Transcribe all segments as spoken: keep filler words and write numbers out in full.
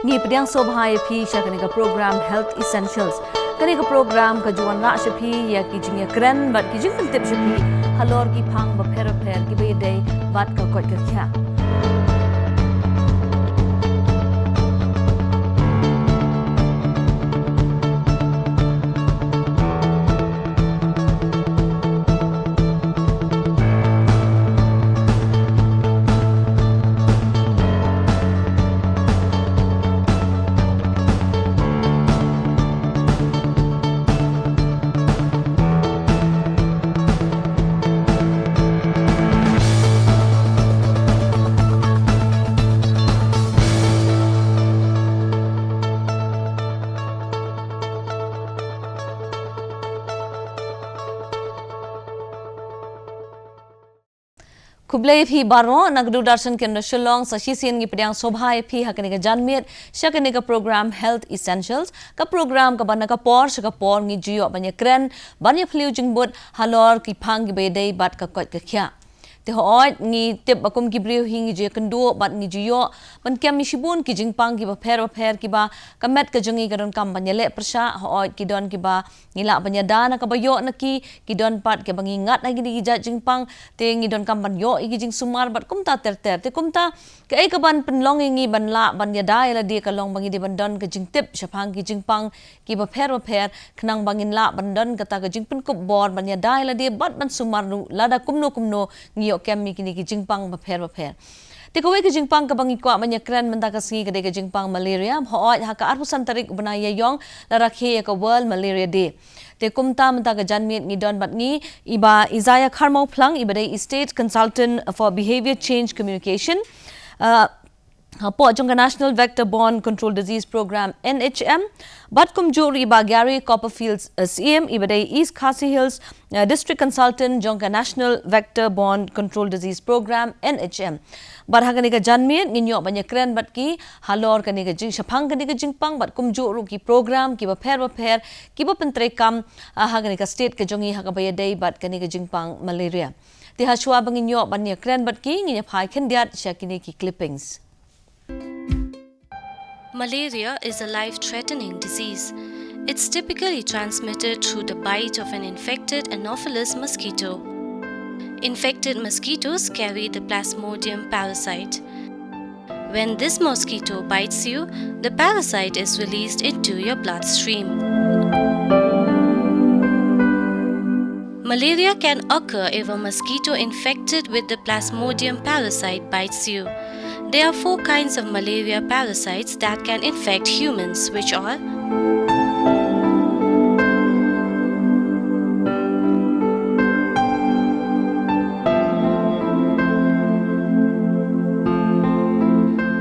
Ngi pdiang sngewbha ïa phi sha kane ka program Health Essentials. Kane ka program ka ju wanrah sha phi ïa ki jingïakren bad ki jingpyntip sha phi halor ki phang bapher bapher kiba ïadei bad ka koit ka khiah. Khublei phi baroh na ka Doordarshan Kendra Shillong, sa shisien ngi pdiang sngewbha ïa phi ha kane ka janmiet sha kane ka program Health Essentials, ka program kaba na ka por sha ka por ngi ju ïoh ban ïakren, ban ïaphylliew jingmut halor ki phang kiba ïadei bad ka koit ka khiah. Te hooid ngi tip ba kum ki briew hi ngi ju ïakynduh bad ngi ju ïoh ban kem ïa shibun ki jingpang kiba pher bapher kiba ka met ka jong ngi ka donkam ban ïaleh pyrshah, hooid ki don kiba ngi lah ban ïada na kaba ïoh na ki, ki don pat kiba ngi ngat ha kine ki jait jingpang, te ngi donkam ban ïoh ïa ki jingsumar bad kumta ter ter. Te kumta kaei kaban pynlong ïa ngi ban lah ban ïada ïa lade ka long ba ngi dei ban don ka jingtip shaphang ki jingpang kiba pher bapher, khnang ba ngin lah ban don kata ka jingpynkup bor ban ïada ïa lade bad ban sumar ruh lada kumno kumno ngi ïoh kem ïa kine ki jingpang bapher bapher. Te kawei ka jingpang kaba ngi kwah ban ïakren mynta ka sngi ka dei ka jingpang malaria. Hooid ha ka arphew san tarik u bnai Ïaïong la rakhe ïa ka World Malaria Day. Te kumta mynta ka janmiet ngi don bad ngi i Bah Isaiah Kharmawphlang, iba dei i State Consultant for Behaviour Change Communication, uh, hapoh jong ka National Vector Borne Control Disease Programme, N H M, bad kumjuh ruh i Bah Gary Copperfield, uh, Syiem, iba dei East Khasi Hills, uh, District Consultant jong ka National Vector Borne Control Disease Programme, N H M. Bad ha kane ka janmiet ngin ïoh ban ïakren bad ki halor kane ka jing, shaphang kane ka jingpang bad kumjuh ruh ki program kiba pher bapher kiba pyntreikam, ah, ha kane ka state ka jong ngi ha kaba ïadei bad kane ka jingpang malaria. Te hashwa ba ngin ïoh ban ïakren bad ki, ngin ïa phai khyndiat sha kine ki clippings. Malaria is a life-threatening disease. It's typically transmitted through the bite of an infected Anopheles mosquito. Infected mosquitoes carry the Plasmodium parasite. When this mosquito bites you, the parasite is released into your bloodstream. Malaria can occur if a mosquito infected with the Plasmodium parasite bites you. There are four kinds of malaria parasites that can infect humans, which are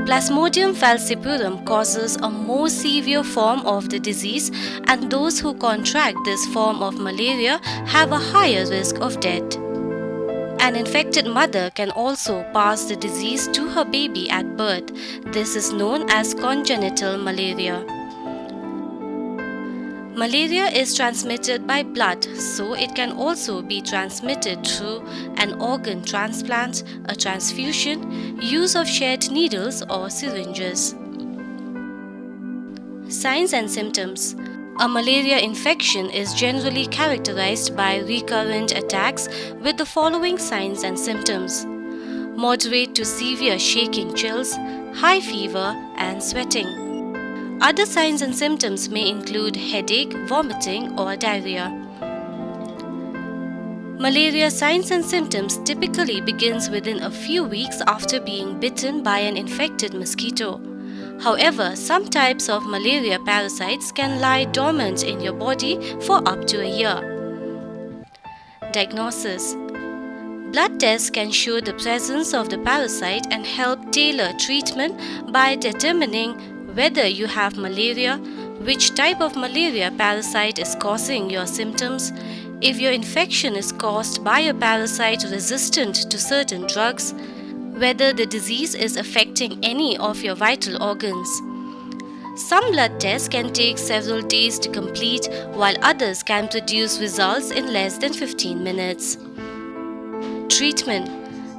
Plasmodium falciparum causes a more severe form of the disease, and those who contract this form of malaria have a higher risk of death. An infected mother can also pass the disease to her baby at birth. This is known as congenital malaria. Malaria is transmitted by blood, so it can also be transmitted through an organ transplant, a transfusion, use of shared needles or syringes. Signs and symptoms. A malaria infection is generally characterized by recurrent attacks with the following signs and symptoms: moderate to severe shaking chills, high fever, and sweating. Other signs and symptoms may include headache, vomiting, or diarrhea. Malaria signs and symptoms typically begins within a few weeks after being bitten by an infected mosquito. However, some types of malaria parasites can lie dormant in your body for up to a year. Diagnosis. Blood tests can show the presence of the parasite and help tailor treatment by determining whether you have malaria, which type of malaria parasite is causing your symptoms, if your infection is caused by a parasite resistant to certain drugs, whether the disease is affecting any of your vital organs. Some blood tests can take several days to complete, while others can produce results in less than fifteen minutes. Treatment.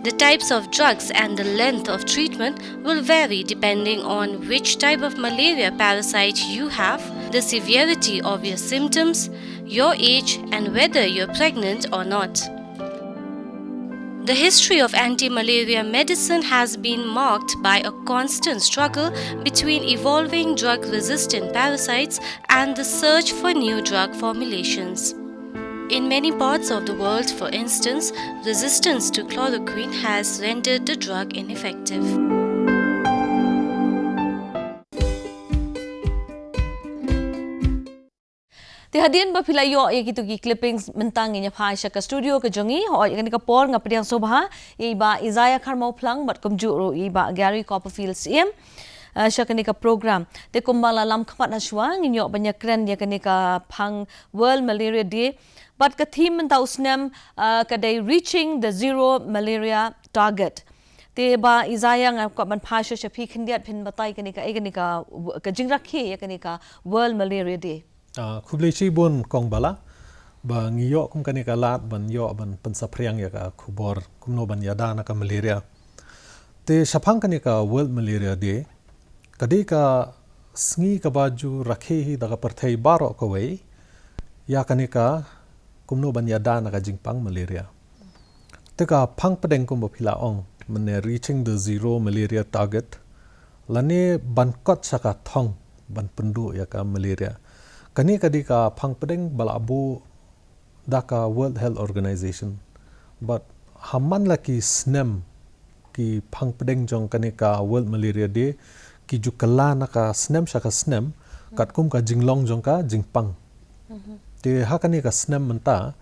The types of drugs and the length of treatment will vary depending on which type of malaria parasite you have, the severity of your symptoms, your age, and whether you're pregnant or not. The history of anti malaria medicine has been marked by a constant struggle between evolving drug resistant parasites and the search for new drug formulations. In many parts of the world, for instance, resistance to chloroquine has rendered the drug ineffective. Te hadien ba phi la ïoh ïa kito ki clippings mynta ngin ïa phai sha ka studio ka jong ngi, hooid ïa kane ka por nga pdiang sngewbha ïa i Bah Isaiah Kharmawphlang bad kumjuh ruh ïa i Bah Gary Copperfield Syiem. Uh, sha kane ka program. Te kumba la lam khmat hashwa ngin ïoh ban ïa kren ïa kane ka phang World Malaria Day. Bad ka theme mynta u snem, uh, ka dei Reaching the Zero Malaria Target. Te Bah Isaiah nga kwah ban phai sha sha phi khyndiat phin batai kane ka, eh, kane ka, ka jingrakhe ïa kane ka World Malaria Day. Ah, khublei shibun Kong Bala, ba ngi ïoh kum kane ka lad ban ïoh ban pynsaphriang ïa ka khubor kumno ban ïada na ka malaria. Te shaphang kane ka World Malaria Day, ka dei ka sngi kaba ju rakhe hi da ka pyrthei baroh kawei ïa kane ka kumno ban ïada na ka jingpang malaria. Te ka phang pdeng kumba phi la ong, mynne Reaching the Zero Malaria Target, lane ban kot sha ka thong ban pynduh ïa ka malaria. Kane ka dei ka phang pdeng ba la buh da ka World Health Organization. Bad ha man la ki snem ki phang pdeng jong kane ka World Malaria Day ki ju kylla na ka snem sha ka snem katkum ka jinglong jong ka jingpang. Te ha kane ka snem mynta,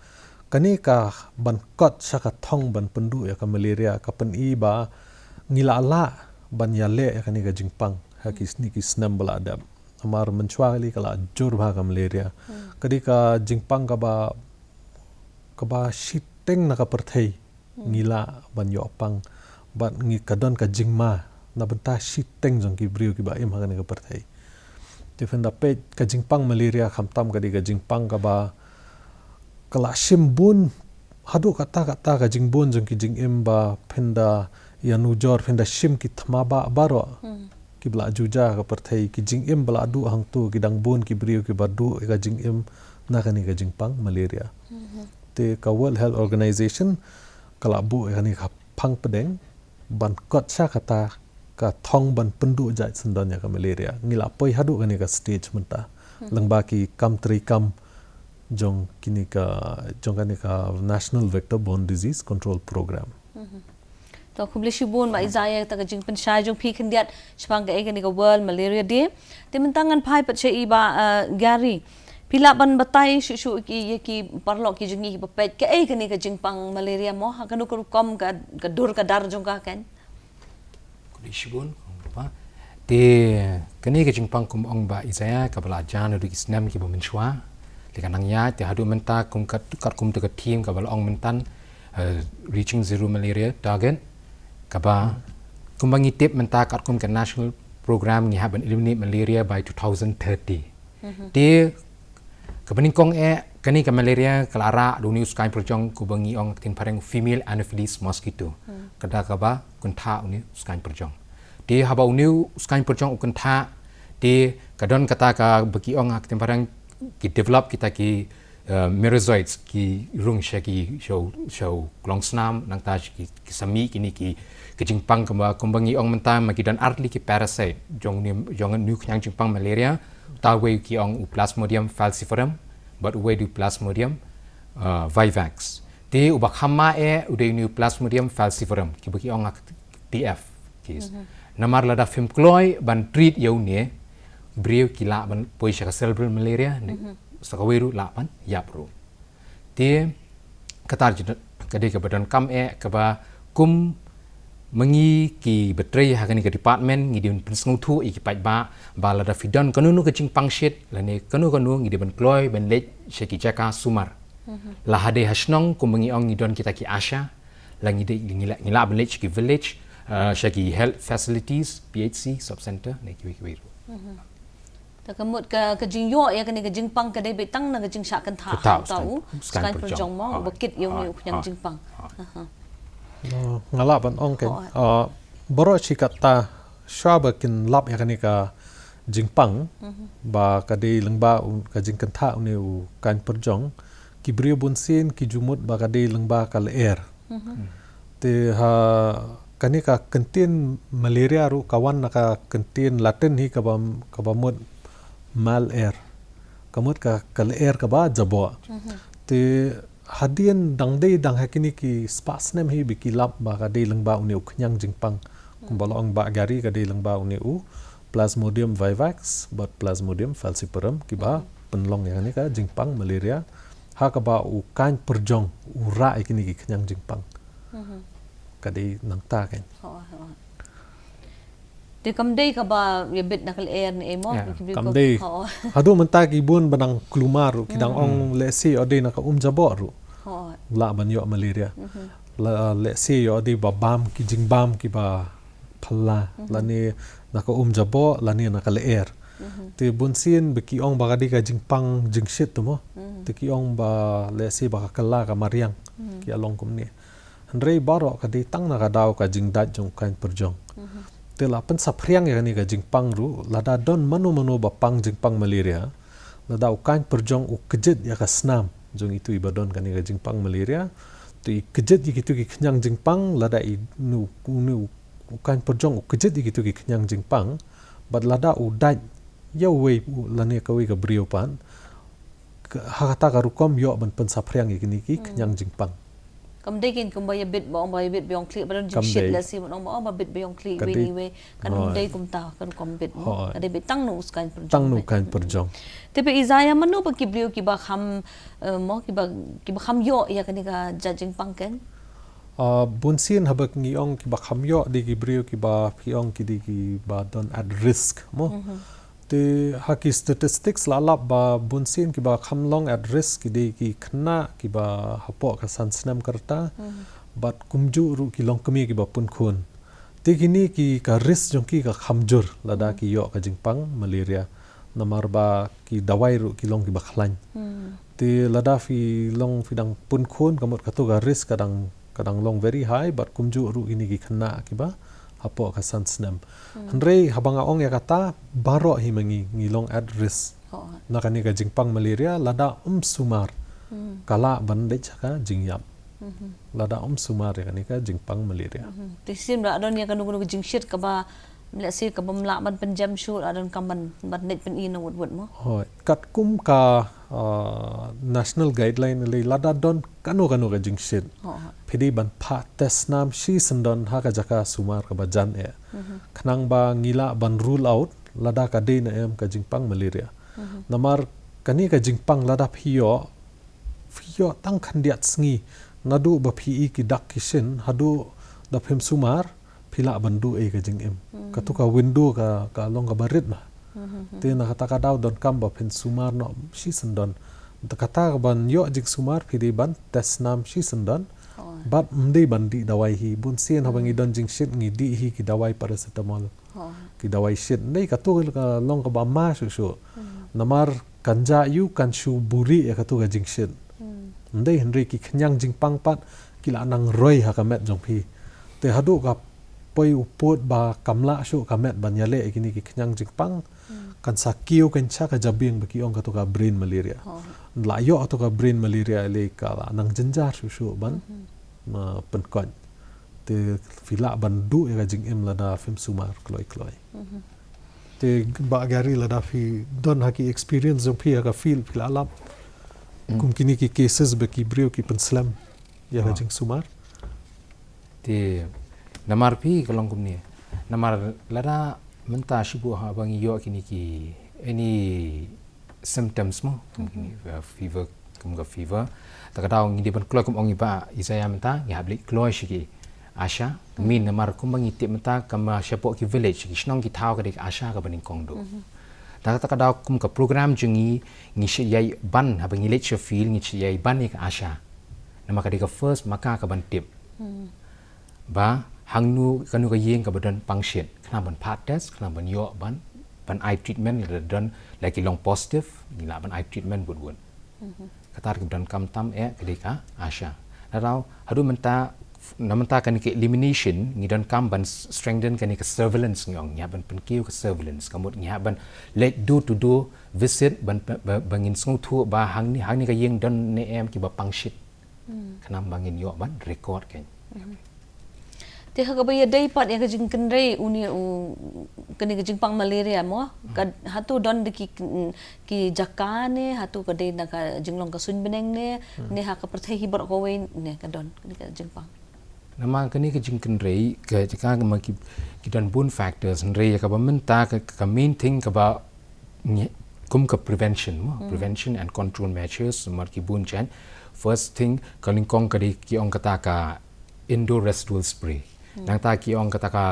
kane ka ban kot sha ka thong ban pynduh ïa ka malaria ka pyni ba ngi la lah ban ïaleh ïa kane ka jingpang ha ki sni ki snem ba la dep. Namar mynshuwa kali ka la jur bha ka malaria. Ka dei ka jingpang kaba, kaba shiteng na ka pyrthei ngi lah ban ïoh pang. Bad ngi ka don ka jingma na bynta shiteng jong ki briew kiba im ha kane ka pyrthei. Te phin da peit ka jingpang malaria khamtam ka dei ka jingpang kaba ka la shim bun haduh katta katta ka jingbun jong ki jingim ba phin da ïanujor phin da shim ki thma ba baroh. Ki ba la ju jia ka pyrthei ki jingim ba la duh hangto ki dang bun ki briew kiba duh ka jingim na kane ka jingpang malaria. Te ka World Health Organization ka la buh kane ka phang pdeng ban kot sha kata ka thong ban pynduh jait syndon ïa ka malaria. Ngi la poi haduh kane ka stage mynta. Lyngba ki kam trei kam jong kine ka, jong kane ka National Vector Borne Disease Control Program. To khublei shibun Bah Isaiah ta ka jingpynshai jong phi khyndiat shaphang kaei kane ka World Malaria Day. Te mynta ngan phai pat sha i Bah, eh, Gary. Phi lah ban batai shuh shuh ki, ïa ki paralok ki jong ngi kiba peit kaei kane ka jingpang malaria mo ha kano ka rukom ka, ka dur ka dar jong ka kan. Khublei shibun, Kong Rupa. Te kane ka jingpang kum ong Bah Isaiah kaba la jan haduh ki snem kiba mynshuwa. Te ka nang ïaid te haduh mynta kum kat, katkum te ka theme kaba la ong mynta, eh, Reaching Zero Malaria Target. Kaba kumba ngi tip mynta katkum ka national program ngi hap ban eliminate malaria by two thousand thirty. Te kaba nyngkong eh kane ka malaria ka la rah da une u skaiñ pyrjong kaba ngi ong ha ka ktien phareng female anopheles mosquito. Ka da kaba kynthah une u skaiñ pyrjong. Te haba une u skaiñ pyrjong u kynthah te ka don kata kaba ki ong ha ka ktien phareng ki develop kita ki, eh, myriazoids ki rung sha ki sha u, sha u klongsnam nangta sha ki, ki samih kine ki, ki jingpang kumba, kumba ngi ong mynta ma ki don artylli ki parasite jong une, jong une u khñiang jingpang malaria. Uta uwei ki ong u Plasmodium falciparum bad uwei u Plasmodium, uh, vivax. Te uba kham ma eh u dei une u Plasmodium falciparum kiba ki ong ha ka P F case. Namar lada phim kloi ban treat ïa une briew ki lah ban poi sha ka cerebral malaria ne sa kawei ruh lah ban ïap ruh. Te kata ka dei kaba donkam eh kaba kum ma ngi kiba trei ha kane ka department ngi dei ban pynsngewthuh ïa ki paidbah ba lada phi don kano kano ka jingpang shit lane kano kano ngi dei ban kloi ban leit sha ki jaka sumar. La hadei ha shnong kum ma ngi ong ngi don kita ki ASHA, la ngi dei ngi lah, ngi lah ban leit sha ki village, eh, sha ki health facilities, P H C, sub center ne kiwei kiwei ruh. Ta ka mut ka, ka jingïoh ïa kane ka jingpang ka dei beit tang na ka jingshah kynthah. Kynthah, ha uta u skaiñ, skaiñ pyrjong mo, uba kit ïa une u khñiang jingpang. Aha. Oh, nga lah ban ong kein. Hooid. Ah, baroh shi katta shuwa ba kin lap ïa kane ka jingpang, mhm, ba ka dei lyngba u, ka jingkyntha une u kaiñ pyrjong, ki briew bunsien ki ju mut ba ka dei lyngba ka lyer. Mhm. Te ha kane ka kyntien malaria ruh ka wan na ka kyntien Latin hi kaba, kaba mut mal air. Ka mut ka, ka lyer kaba jaboh. Mhm. Te hadien dang dei dang ha kine ki spah snem hi ba ki lap ba ka dei lyngba une u khñiang jingpang. Kumba la ong Bah Gary, ka dei lyngba une u Plasmodium vivax bad Plasmodium falciparum kiba, mhm, pynlong ïa kane ka jingpang malaria. Ha kaba u kaiñ pyrjong u rah ïa kine ki khñiang jingpang. Mhm. Ka dei nangta kein. Hooid, hooid. Te kam dei kaba ïabit na ka lyer ne ei mo? Ïa, ki briew kam ka dei. Hooid. Haduh mynta ki bun ba nang kulmar ruh, ki dang, mm, ong lehse ïoh dei na ka um jaboh ruh. Hooid. Lah ban ïoh malaria. Mhm. La, lehse ïoh dei ba bam ki jingbam kiba phylla. Mhm. Lane na ka um jaboh, lane na ka lyer. Mhm. Te bunsien ba ki ong ba ka dei ka jingpang jingshit tu mo. Mhm. Te ki ong ba lehse ba ka kylla ka mariang. Mhm. Ki ïa long kumne. Hynrei baroh ka dei tang na ka daw ka jingdait jong u kaiñ pyrjong. Mhm. Te la pynsaphriang ïa kane ka jingpang ruh, lada don mano mano ba pang jingpang malaria, lada u kaiñ pyrjong u kjit ïa ka snam jong itu iba don kane ka jingpang malaria, te i kjit ïa kitu ki khñiang jingpang, lada i nu, u nu, u kaiñ pyrjong u kjit ïa kitu ki khñiang jingpang, bad lada u dait ïa uwei u lane kawei ka briew pat, ka, ha kata ka rukom ïoh ban pynsaphriang ïa kine ki, hmm, khñiang jingpang. Kam dei kein kumba ïabit ba ong ba ïabit ba ïong khlieh ba don jingshit, lehse ba ong ba ong ba bit ba ïong khlieh iwei ni iwei. Kam dei. Kan ym dei kumta ka rukom bit mo. Hooid. Ka dei bit tang na u kaiñ pyrjong. Tang na u kaiñ pyrjong. Te phi ïa mano ba ki briew kiba kham, eh, mo kiba, kiba kham ïoh ïa kane ka jait jingpang kein? Ah, bunsien haba ngi ong kiba kham ïoh dei ki briew kiba phi ong ki dei kiba don at risk mo. Mhm. Te ha ki statistics la lap ba bunsien kiba kham long at risk ki dei ki khynnah kiba hapoh ka san snem ka rta, hmm, bad kumjuh ruh ki longkmie kiba pun khun. Te kine ki ka risk jong ki ka kham jur lada, hmm, ki ïoh ka jingpang malaria. Namar ba ki dawai ruh ki long kiba khlaiñ. Hmm. Te lada phi long phi dang pun khun ka mut katu ka risk ka dang, ka dang long very high, bad kumjuh ruh kine ki khynnah kiba hapoh ka san snem. Hmm. Hynrei haba nga ong ïa kata, baroh hi ma ngi ngi long at risk. Hooid. Na kane ka jingpang malaria, lada ym sumar, hmm, ka lah ban leit sha ka jingïap. Mhm. Lada ym sumar ïa kane ka jingpang malaria. Mhm. Te shisien la don ïa kano kano ka jingshit kaba, lehse kaba ym lah ban pynjem shuh, la don kam ban, ban leit pyni na wut wut mo. Hooid. Katkum ka, ah, national guideline lei lada don kano kano ka jingshit, hooid, phi dei ban phah test snam shisyndon ha ka jaka sumar kaba jan eh. Mhm. Khnang ba ngi lah ban rule out lada ka dei ne em ka jingpang malaria. Mhm. Namar kane ka jingpang lada phi ïoh, phi ïoh tang khyndiat sngi naduh ba phi i ki dak ki shin haduh da phim sumar, phi lah ban duh ei ka jingim. Hmm. Katu ka window ka, ka long kaba rit ma. Hmm, hmm, hmm. Te na kata ka daw donkam ba phin sumar noh shisyndon. Te kata ka ban ïoh jingsumar phi dei ban test snam shisyndon. Oh. Bad ym dei ban dih dawai hi. Bunsien haba ngi, hmm, don jingshit ngi dih hi ki dawai paracetamol. Oh. Ki dawai shit. Ym dei, katu ka long kaba ma shuh shuh. Hmm. Namar kan jah ïa u kan shu buhrieh ïa katu ka jingshit. Hmm. Ym dei, hynrei ki khñiang jingpang pat ki la nang roi ha ka met jong phi. Te haduh ka poi u pud ba kam lah shuh ka met ban ïaleh ïa kine ki khñiang jingpang, hmm, kan sa kiew kein sha ka jabieng ba ki ong katu ka brain malaria. Oh. La ïoh katu ka brain malaria lei ka la nang jynjar shuh shuh ban, hmm, ma pynkoit. Te phi lah ban duh ïa ka jingim lada phim sumar kloi kloi. Mhm. Te Bah Gary, lada phi don ha ki experience jong phi ha ka field phi la lap, hmm, kum kine ki cases ba ki briew ki pynslem ïa ka, oh, jingsumar. Te namar phi ka long kumne. Namar lada mynta shibun haba ngi ïoh kine ki any symptoms mo, kum, mhm, kine, uh, fever, kum ka fever. Ta ka daw ngi dei ban kloi kum ong i Bah Isaiah mynta, ngi hap leit kloi sha ki ASHA. Mhm. Mynta namar kumba ngi tip mynta ka ma shapoh ki village, ki shnong ki thaw ka dei ka ASHA kaba nyngkong duh. Mhm. Ta ka, ta ka daw kum ka program jong ngi, ngi shait ïai ban, haba ngi leit sha field ngi shait ïai ban ïa ka ASHA. Namar ka dei ka first marker kaban tip. Hmm. Ba hangno kano ka ïing kaba don pang shit, khnang ban phah test, khnang ban ïoh ban, ban ai treatment, lada don, lada ki long positive, ngi lah ban ai treatment wut wut. Mhm. Kata ka donkam tam eh ka dei ka ASHA. Lada haduh mynta Na mynta kane ka elimination ngi donkam ban s- strengthen kane ka surveillance, ngi ong ngi hap ban pynkiew ka surveillance, ka mut ngi hap ban leit door to door visit ban ba, ba ngin sngewthuh ba hangne hangne ka ïing don ne em kiba pang shit. Khnang ba ngin ïoh ban record kein. Te ha kaba ïadei pat ïa ka jingkynrei une u kane ka jingpang malaria mo, ka hato don da ki ki jaka ne, hato ka dei na ka jinglong ka suiñ bneng ne, ne ha ka pyrthei hi baroh kawei ne ka don kane ka jingpang. Namar kane ka jingkynrei ka jaka ma ki ki don bun factors, hynrei ïa kaba mynta ka, ka main thing kaba ngi- kum ka prevention mo, prevention and control measures, namar ki bun jait. First thing ka lyngkong ka dei ki ong kata ka indoor residual spray. Nangta ki ong kata ka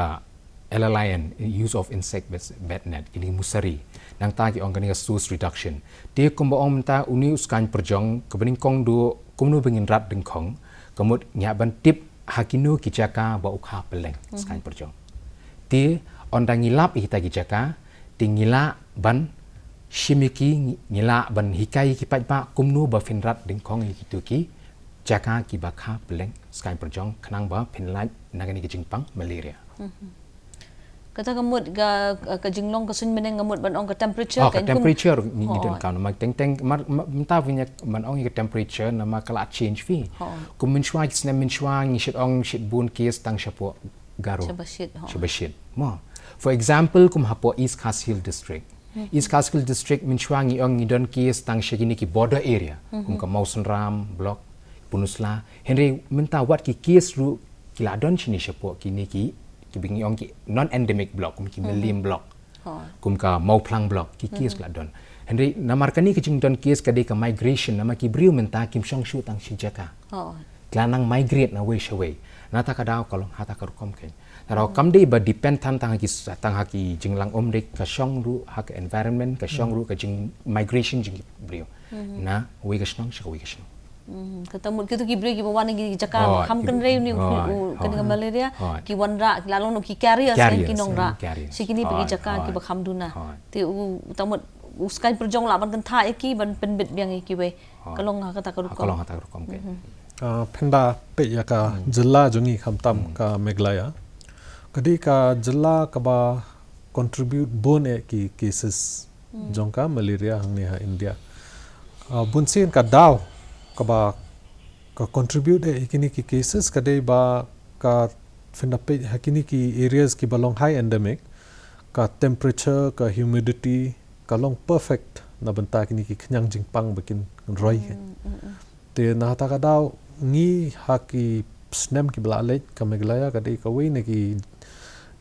L L I N, use of insect bed net, kine ki musari. Nangta ki ong kane ka source reduction. Te kumba ong mynta une u skaiñ pyrjong kaba nyngkong duh kumno ba ngin rat dyngkhong, ka mut ngi hap ban tip ha kino ki jaka ba u kha pylleng skaiñ pyrjong. Te ynda ngi lap ïa kita ki jaka, te ngi lah ban shim ïa ki, ngi lah ban hikai ïa ki paidbah kumno ba phin rat dyngkhong ïa kito ki jaka kiba kha pylleng skaiñ pyrjong khnang ba phin lait na kane ka jingpang malaria. Kata ka mut ka ka jinglong ka suiñ bneng, ka mut ban ong ka temperature. Oh, ka temperature ngi ngi donkam namar teng teng mar mynta phi ïa ban ong ïa ka temperature namar ka la change phi. Kum mynshuwa ki snem mynshuwa ngi shait ong shait bun case tang shapoh Garo. Shaba shit. Shaba shit. Mo. For example kum hapoh East Khasi Hills District. East Khasi Hills District mynshuwa ngi ong ngi don case tang sha kine ki border area. Kum ka Mawsynram block, Pynursla. Hynrei mynta wat ki case ruh ki la don shane shapoh kine ki kiba ngi ong ki non endemic block, kum ki Mylliem block. Kum ka Mawphlang block ki case ki la don. Hynrei namar kane ka jingdon case ka dei ka migration, namar ki briew mynta kim shong shuh tang shi jaka. Ki la nang migrate nawei shawei. Na kata ka daw ka long ha kata ka rukom kein. Ka daw kam dei ba depend than tang ha ki s- tang ha ki jinglang um, dei ka shong ruh ha ka environment, ka shong ruh ka jing migration jong ki briew. Nawei ka shnong sha kawei ka shnong. Kata mut kito ki briew kiba wan na ki jaka ba kham kynrei une u kane ka malaria, ki wanrah, ki la long ki carriers, ki nongrah sha kine ki jaka kiba kham duna. Te u ta mut u skaiñ pyrjong lah ban kynthah ïa ki ban pynbit biang ïa kiwei. Ka long ha kata ka rukom. Ka long ha kata ka rukom kein. Phin da peit ïa ka jylla jong ngi khamtam ka Meghalaya. Ka dei ka jylla kaba contribute bun eh ki cases jong ka malaria hangne ha India. Bun sien ka daw kaba ka contribute eh ïa kine ki cases ka dei ba ka phin da peit ha kine ki areas kiba long high endemic, ka temperature, ka humidity ka long perfect na bynta kine ki khñiang jingpang ba kin roi kein. Te na kata ka daw ngi ha ki snem kiba la leit ka Meghalaya ka dei kawei na ki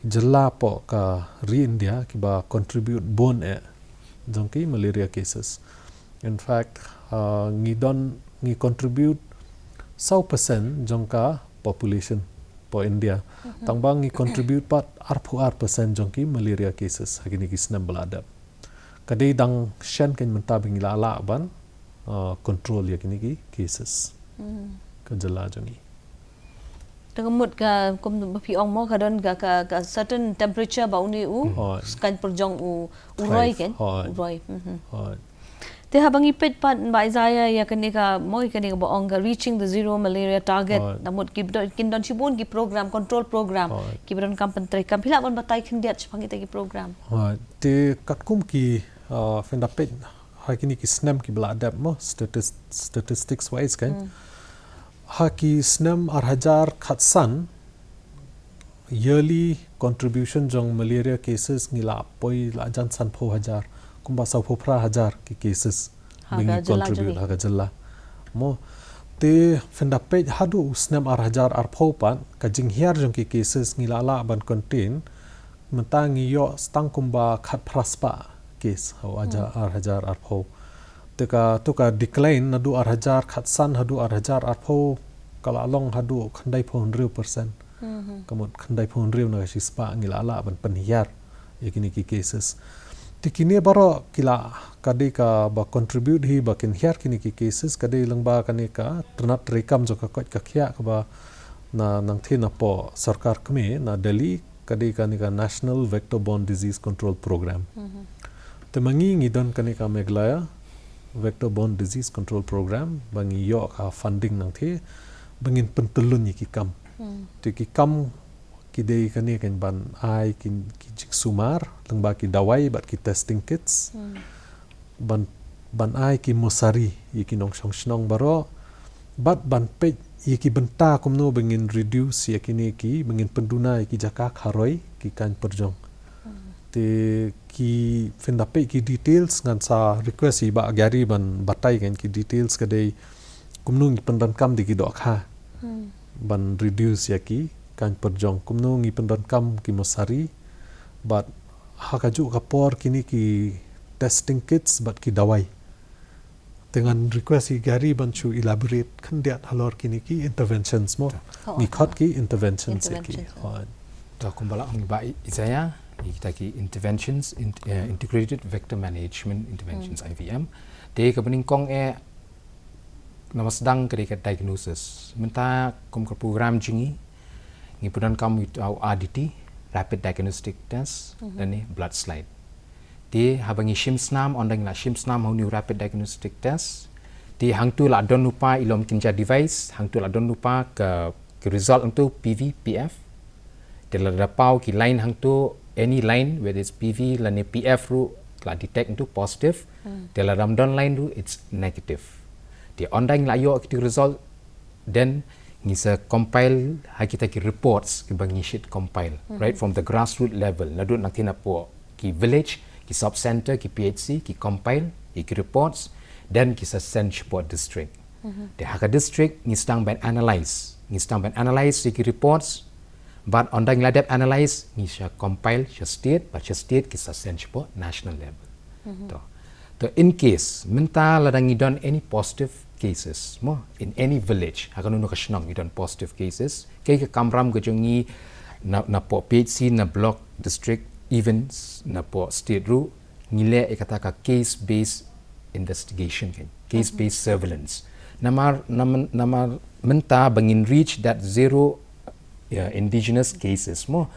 jylla hapoh ka ri India kiba contribute bun eh jong ki malaria cases. In fact ngi don, ngi contribute saw percent jong ka population hapoh India. Tangba ngi contribute pat arphew ar percent jong ki malaria cases ha kine ki snem ba la dep. Ka dei dang shen kein mynta ba ngi la lah ban control ïa kine ki cases ka jylla jong ngi. Te ka mut ka kum ba phi ong mo ka don ka ka certain temperature ba une u skaiñ pyrjong u roi kein, u roi. Te haba ngi peit pat Bah Isaiah ïa kane ka mo, ïa kane kaba ong ka reaching the zero malaria target, na mut ki don, kin don shibun ki program, control program kiba donkam pyntreikam, phi lah ban batai khyndiat shaphang kita ki program. Te katkum ki phin da peit ha kine ki snem kiba la dep mo, statistics wise kein, ha ki snem ar hajar khatsan yearly contribution jong malaria cases ngi la poi la jan sanphew hajar, kumba sawphew phra hajar ki cases ba ngi contribute ha ka jylla mo. Te phin da peit haduh u snem ar hajar arphew pat ka jinghiar jong ki cases ngi la lah ban contain. Mynta ngi ïoh tang kumba khatphra spah case ha u ar hajar arphew. Te katu ka decline naduh ar hajar khatsan haduh ar hajar arphew ka la long haduh khyndaiphew hynriew percent. Ka mut khyndaiphew hynriew na ka shispah ngi la lah ban pynhiar ïa kine ki cases. Te kine baroh ki la ka dei kaba contribute hi ba kin hiar kine ki cases ka dei lyngba kane ka tnat treikam jong ka koit ka khiah kaba na nangthie napoh sorkar kmie na Delhi, ka dei kane ka National Vector Borne Disease Control Program. Te ma ngi ngi don kane ka Meghalaya Vector Borne Disease Control Program ba ngi ïoh ka funding nangthie ba ngin pyntyllun ïa ki kam. Te ki kam ki dei kane kan ban ai ki, ki jingsumar lyngba ki dawai bad ki testing kits. Ban, ban ai ki mosari ïa ki nongshong shnong baroh. Bad ban peit ïa ki bynta kumno ba ngin reduce ïa kine ki, ba ngin pynduna ïa ki jaka kharoi ki kaiñ pyrjong. Te ki phin da peit ki details, ngan sa request ïa i Bah Gary ban batai kan ki details ka dei kumno ngi pyndonkam da ki dohkha ban reduce ïa ki kaiñ pyrjong, kumno ngi pyndonkam ki mosari bad ha kajuh ka por kine ki testing kits bad ki dawai. Te ngan request ïa i Gary ban shu elaborate khyndiat halor kine ki interventions mo. Ngi khot ki interventions ïa ki. To, kumba la ong i Bah Isaiah, ïa kita ki interventions, in, eh, integrated vector management interventions, I V M. Te kaba nyngkong eh, namar sdang ka dei ka diagnosis. Mynta kum ka program jong ngi, ngi pyndonkam ïa u R D T, rapid diagnostic test, lane blood slide. Te haba ngi shim snam, ynda ngi la shim snam ha une u rapid diagnostic test, te hangto la don lypa i lum kynja device, hangto la don lypa ka, ka result hangto P V, P F. Te lada paw ki line hangto, any line, whether it's P V lane P F ruh, la detect hangto positive. Te lada ym don line ruh, it's negative. Te ynda ngi la ïoh kito ki result, then ngi sa compile ha kita ki reports kiba ngi shait compile, right from the grassroots level, naduh na ki, napoh ki village, ki sub center, ki P H C, ki compile ïa ki reports, then ki sa send shapoh district. Te ha ka district ngi sdang ban analyse, ngi sdang ban analyse ïa ki reports. Bad ynda ngi la dep analyse, ngi sa compile sha state, bad sha state ki sa send shapoh national level. To. To, in case mynta lada ngi don any positive cases mo, in any village, ha kano kano ka shnong ngi don positive cases, kaei ka kamram ka jong ngi, na, napoh P H C, na block, district, even napoh state ruh, ngi leh ïa kata ka case based investigation, kan, case based surveillance. Namar, namar, namar mynta ba ngin reach that zero, yeah, indigenous cases mo.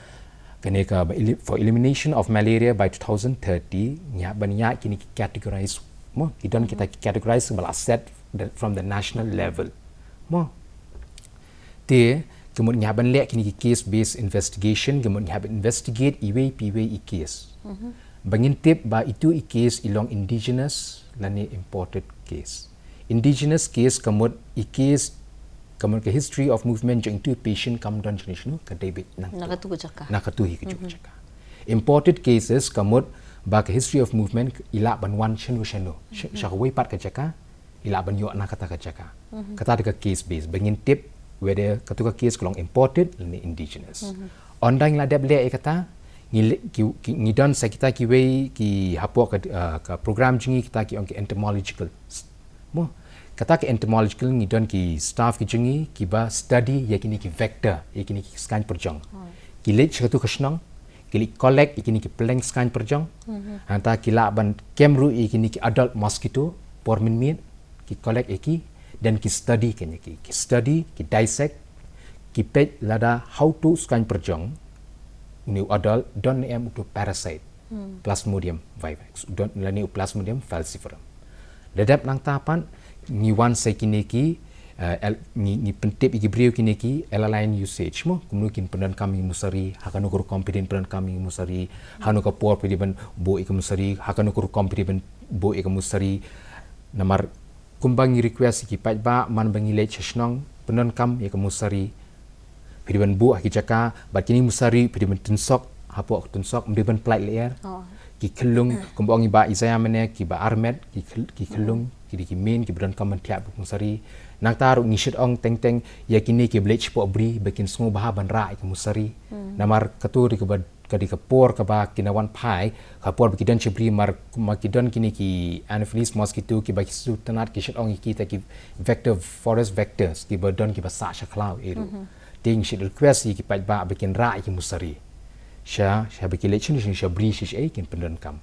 Kane ka ba eli-, for elimination of malaria by two thousand thirty, ngi hap ban ïa kine ki categorize mo. Ki don kita ki categorize ba la set the, from the national level mo. Te ka mut ngi hap ban leh kine ki case based investigation, ka mut ngi hap investigate iwei pa iwei i case. Ba ngin tip ba itu i case i long indigenous lane imported case. Indigenous case ka mut i case, ka mut ka history of movement jong itu i patient kam don shano shano, ka dei beit na katu ka jaka, na katu hi ka jaka. Imported cases ka mut ba ka history of movement i lah ban wan shano shano, sha kawei pat ka jaka, i lah ban ïoh na kata ka jaka. Kata dei ka case base ba ngin tip whether katu ka case ka long imported lane indigenous. Ynda ngi la dep leh ïa kata, ngi, ngi don sa kita kiwei ki hapoh ka, ka program jong ngi, kita ki ong ki entomological mo. Kata ka entomological, ngi don ki staff ki jong ngi kiba study ïa kine ki vector, ïa kine ki skaiñ pyrjong. Ki leit sha katu ka shnong, ki leit collect ïa kine ki pylleng skaiñ pyrjong. Hangta ki lah ban kem ruh ïa kine ki adult mosquito por mynmiet, ki collect ïa ki, then ki study kane ïa ki, ki study, ki dissect, ki peit lada ha uto u skaiñ pyrjong, une u adult, don ne em uto u parasite, Plasmodium vivax, don lane u Plasmodium falciparum. Lada dep nangta pat, ngi wan sa kine ki, ngi, ngi pyntip ïa ki briew kine ki L L I N usage mo, kumno kin pyndonkam ïa ki mosari, ha kano ka rukom phi dei ban pyndonkam ïa ki mosari, ha kano ka por phi dei ban buh ïa ki mosari, ha kano ka rukom phi dei ban buh ïa ki mosari. Namar kumba ngi request ïa ki paidbah, man ba ngi leit sha shnong, pyndonkam ïa ki mosari. Phi dei ban buh ha ki jaka, bad kine ki mosari phi dei ban tynsok hapoh ka tynsok, ym dei ban pynlait lyer. Ki khyllung, kumba ong i Bah Isaiah mynne, kiba armet, ki khyllung, ki dei ki main kiba donkam ban thiah bad ki mosari. Nangta ruh ngi shait ong teng teng ïa kine kiba leit shapoh bri ba kin sngewbha ban rah ïa ki mosari. Namar kato dei kaba, ka dei ka por kaba kin wan phai, ka por ba ki don sha bri, mar, mar ki don kine ki Anopheles mosquito kiba ki shu tynnad, ki shait ong ïa kita ki vector, forest vectors, kiba don kiba sah sha khlaw eh ruh. Te ngi shait request ïa ki paidbah ba kin rah ïa ki mosari. Sha, sha ba ki leit shane shane sha bri sha, sha eh kin pyndonkam.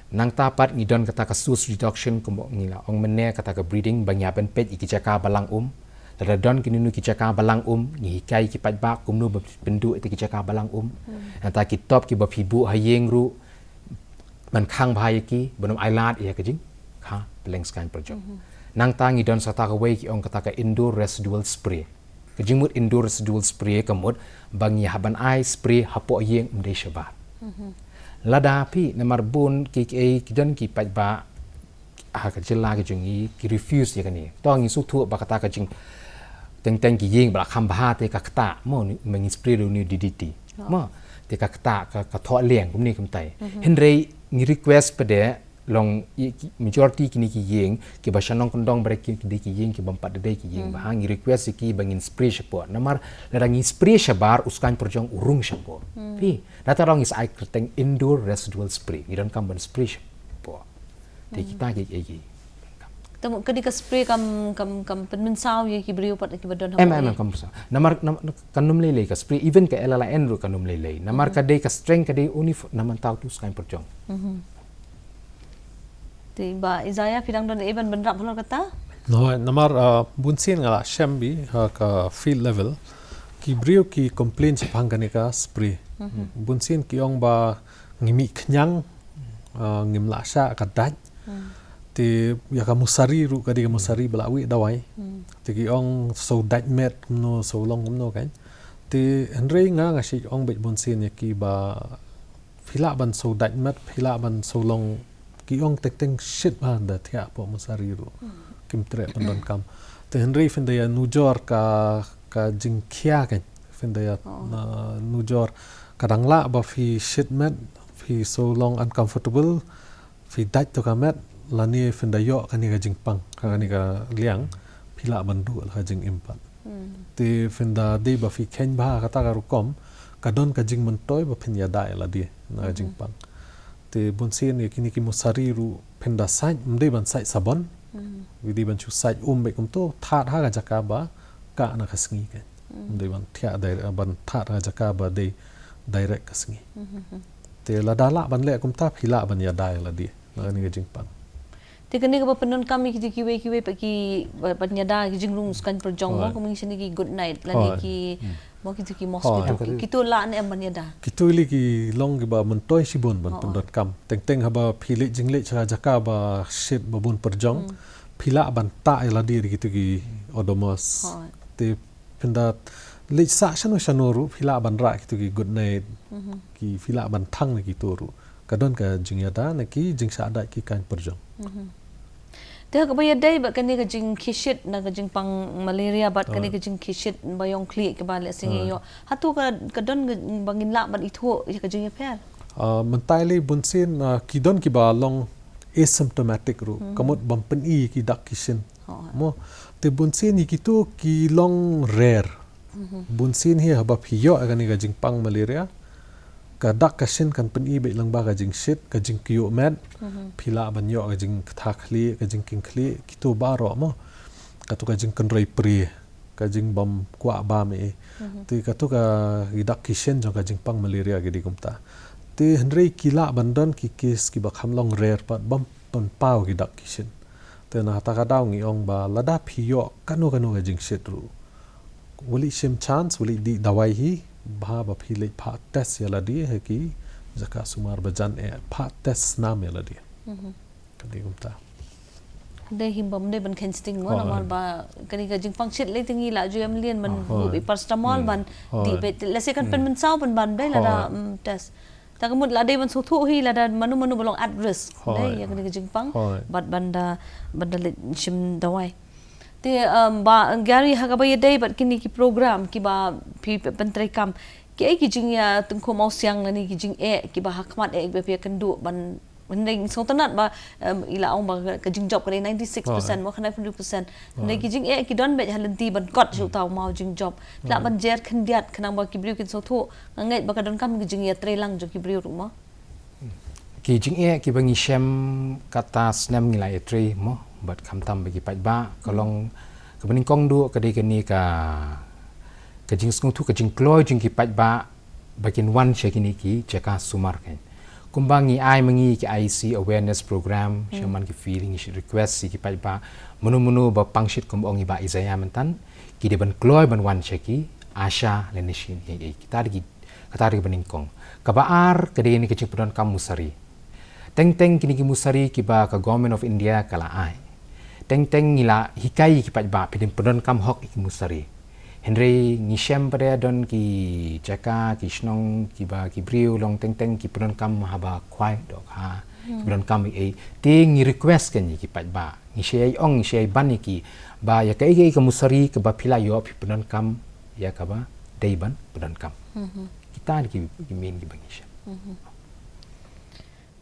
Nangta pat ngi don kata ka source reduction, kumba ngi la ong mynne, kata ka breeding, ba ngi hap ban peit ïa ki jaka ba lang um. Lada don kino kino ki jaka ba lang um, ngi hikai ïa ki paidbah kumno ban pynduh ïa kita ki jaka ba lang um. Nangta ki top kiba phi buh ha ïing ruh, ban khang bha ïa ki, ban ym ailad ïa ka jingkha pylleng skaiñ pyrjong. Nangta ngi don sa kata kawei ki ong kata ka indoor residual spray. Ka jingmut indoor residual spray ka mut ba ngi hap ban ai spray hapoh ïing, ym dei shabar. Lada phi, namar bun ki, ki, ki don ki paidbah ha ka jylla ka jong ngi ki refuse ïa kane. To ngi sngewthuh ba kata ka jing teng teng ki ïing ba la kham bha te ka ktah mo, ngi spray da une u D D T. Mo, te ka ktah, ka, ka thoh liang kumne kumtai. Hynrei ngi request pat de long i, ki, majority kine ki ïing kiba shnong kyndong ba dei ki, ki dei ki ïing kibym pat dei ki ïing bha, ngi request ïa ki ba ngin spray shapoh. Namar lada ngi spray shabar u skaiñ pyrjong u rung shapoh. Phi, nangta ruh ngi sa ai kyrteng indoor residual spray. Ngi donkam ban spray shapoh. Te kita ki, ki, ki. Te mo, ka dei ka spray kam, kam, kam pynmynsaw ïa ki briew pat kiba don hapoh ïing. Em, em, em, kam pynmynsaw. Namar, nam-, kan ym lei lei ka spray, even ka L L I N ruh kan ym lei lei. Namar ka dei ka strength ka dei only f-, namar tau tu skaiñ pyrjong. Te Bah Isaiah, phi dang don ei ban bynrap halor kata? No, namar, uh, bunsien nga la shem bha ha ka field level. Ki briew ki complain shaphang kane ka spray. Bunsien ki ong ba ngi mih khñiang, uh, ngim lah shah ka dait. Te ïa ka musari ruh ka dei ka musari ba la wih dawai. Te ki ong shu dait met kumno, shu long kumno kan. Te hynrei nga nga shu ong beit bunsien ïa ki ba phi lah ban shu dait met, phi lah ban shu long, ki ong teng teng shit bha da thiah hapoh musari ruh. Kim treh pyndonkam. Te hynrei phin da ïa nujor ka, ka jingkhia kan. Phin da ïa, na, nujor ka dang lah ba phi shit met, phi shu long uncomfortable, phi dait to ka met, lane phin da ïoh kane ka jingpang, kane ka liang, phi lah ban duh la ka jingim pat. Te phin da dei ba phi kheiñ bha kata ka rukom, ka don ka jingmyntoi ba phin ïada ïa lade na ka jingpang. Te bunsien ïa kine ki musari ruh phin da sait, ym dei ban sait sabon. Wi dei ban shu sait um beit kumto, thad ha ka jaka ba kah na ka sngi kan. Ym dei ban thiah direct, ban thad ha ka jaka ba dei direct ka sngi. Te lada lah ban leh kumta phi lah ban ïada ïa lade na kane ka jingpang. Te kane kaba pyndonkam ïa kito kiwei kiwei pat ki ba-, ban ïada ki jingrung skaiñ pyrjong mo, kumne shane ki good night lane ki mo kito ki mosquito, ki, kito lah ne em ban ïada? Kito lei ki long kiba myntoi shibun ban pyndonkam. Teng teng haba phi leit jingleit sha jaka ba shit ba bun pyrjong, phi lah ban tah ïa lade da kito ki Odomos. Te phin da leit sah shano shano ruh phi lah ban rah kito ki good night, ki phi lah ban thang na kito ruh. Ka don ka jingïada na ki jingshah dait ki kaiñ pyrjong. Te ha kaba ïadei bad kane ka jingkhie shit na ka jingpang malaria bad kane ka jingkhie shit ba ïong khlieh kaba lehse ngi ïoh, hato ka, ka don ka ba ngin lah ban ithuh ïa ka jingïapher? Ah, mynta lei bunsien, ah, ki don kiba long asymptomatic ruh, ka mut bym pyni ki dak ki shin. Mo, te bunsien ïa kito ki long rare. Bunsien hi haba phi ïoh ïa kane ka jingpang malaria, ka dak ka shin kan pyni beit lyngba ka jingshit, ka jingkyiuh met, phi lah ban ïoh ka jingktah khlieh, ka jingkieng khlieh, kito baroh mo. Kato ka jingkynroi prie, ka jingbym kwah bam ei. Te kato ka, ki dak ki shin jong ka jingpang malaria ki dei kumta. Te hynrei ki lah ban don ki case kiba kham long rare pat bym pynpaw ki dak ki shin. Te na kata ka daw ngi ong ba lada phi ïoh kano kano ka jingshit ruh, wat leit shim chance, wat leit dih dawai hi, bha ba phi leit phah test ïa lade ha ki jaka sumar ba jan eh, phah test snam ïa lade. Ka dei kumta. Dei hi bym dei ban kheiñ sting mo, namar ba kane ka jingpang shit lei te ngi la ju ïa mlien ban buh paracetamol ban dih beit, lehse kan pynmynsaw ban ban beit lada, mm, test. Ta ka mut la dei ban sngewthuh hi lada mano mano ba long at risk. Dei ïa kane ka jingpang bad ban da, ban da leit shim dawai. Te, um, Bah Gary, ha kaba ïadei bad kine ki program kiba phi pyntreikam, kiei ki jingïatyngkhuh mawsiang lane ki jingeh kiba ha khmat eh kiba phi ïakynduh ban, hynrei sngewtynnat ba, um, i la ong ba ka, ka jingjop ka dei ninety six percent mo, khyndai phew hynriew percent. Hynrei ki jingeh ki don beit ha lynti ban kot sha uta u maw jingjop. Lah ban jer khyndiat khnang ba ki briew kin sngewthuh. Nga ngeit ba ka donkam ka jingïatreilang jong ki briew ruh mo. Ki jingeh kiba ngi shem kata snem ngi la ïatrei mo bad khamtam bad ki paidbah, ka long kaba nyngkong duh ka dei kane ka, ka jingsngewthuh, ka jingkloi jong ki paidbah ba kin wan sha kine ki jaka sumar kan. Kumba ngi ai ma ngi ki I E C awareness program, sha man ki field ngi shu request ïa ki paidbah, mano mano ba pang shit kumba ong i Bah Isaiah mynta, ki dei ban kloi ban wan sha ki ASHA lane sha ki, kita dei ki Kata dei kaba nyngkong. Kaba ar ka dei kane ka jingpyndonkam musari. Teng teng kine ki musari kiba ka Government of India ka la ai. Teng teng ngi la hikai ïa ki paidbah, phi dei pyndonkam hok ïa ki musari. Hynrei ngi shem pat de don ki jaka, ki shnong, kiba ki briew long teng teng ki pyndonkam haba khwai dohkha, ki pyndonkam ei ei. Te ngi request kein ïa ki paidbah, ngi sa ïai ong, ngi sa ïai ban ïa ki ba ïa kaei kaei ka musari kaba phi la ïoh phi pyndonkam ïa kaba dei ban pyndonkam. Kita ki, ki main kiba ngi shem.